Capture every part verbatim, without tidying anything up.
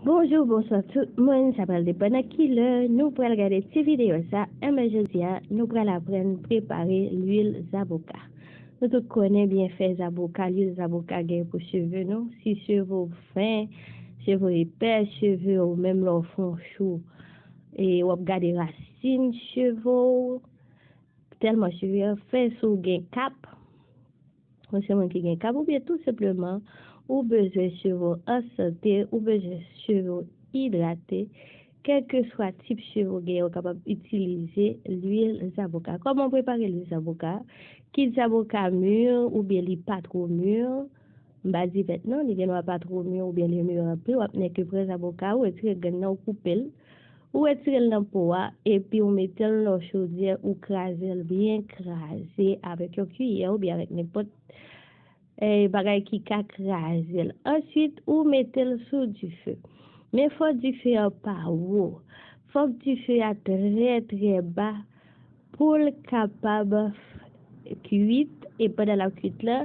Bonjou, bonswa tout moun. Sa pral depann nan ki lè nou pral gade ti videyo sa. Enben, jodi a, nou pral aprann prepare lwil zaboka. Nou tout konnen byenfè zaboka, lwil zaboka gen pou cheve nou. Si cheve w fen, cheve w epè, cheve w menm lè w fè yon chou, e w ap gade rasin cheve w, tèlman cheve a fen, si w gen kap, ou se moun ki gen kab, oubyen tou senpleman, ou bezwen cheve w an sante, ou bezwen cheve w idrate, kèlkeswa tip cheve w genyen, ou kapab itilize lwil zaboka. Kòman prepare lwil zaboka? Kit zaboka mi oubyen li pa twò mi, m pa di vèt non, li gen dwa pa twò mi oubyen li mi anpil, w ap nèke pran zaboka, ou retire grenn nan, ou koupe l, ou retire l nan po a, epi ou mete l nan chodyè, ou kraze l byen kraze avèk yon kiyè oubyen avèk nenpòt eh, bagay ki ka kraze l. Answit, ou mete l sou dife. Men fò dife a pa wo. Fòk dife a trè, trè ba pou l kapab kwit, e pandan l ap kwit la,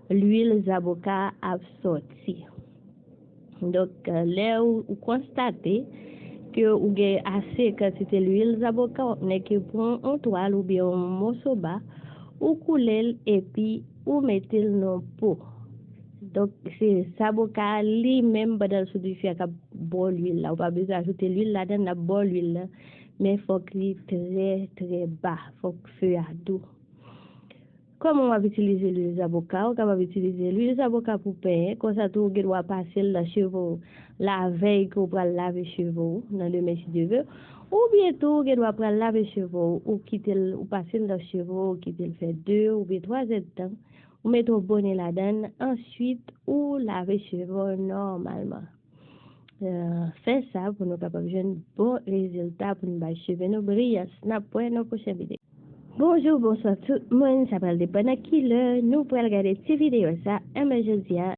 lwil zaboka a ap sòti. Donk, lè ou, ou konstate ke ou gen ase kantite lwil zaboka, w ap nèke pran yon twal oubyen yon moso ba, ou koule l epi ou mete l nan po. Donk, se zaboka a li menm, pandan l sou dife a, k ap bò lwil la. Ou pa bezwen ajoute lwil ladan l, l ap bò lwil la. Men fòk li trè, trè ba. Fòk fe a dou. Kòman w ap itilize lwil zaboka? Ou kapab itilize lwil zaboka pou penyen, konsa tou ou gen dwa pase l nan cheve w lavèy ke w pral lave cheve w, nan demen si Dye ve. Oubyen tou, ou gen dwa pral lave cheve w, ou kite l, ou pase l nan cheve w, ou kite l fè de oubyen twa zèdtan, ou mete yon bonè ladan l, answit ou lave cheve w nòmalman. Eh, fè sa pou nou kapab jwenn bon rezilta, pou nou bay cheve nou briyans. N ap wè nan pwochen videyo. Bonjou, bonswa tout moun. Sa pral depann nan ki lè nou pral gade ti videyo sa. Enben, jodi a,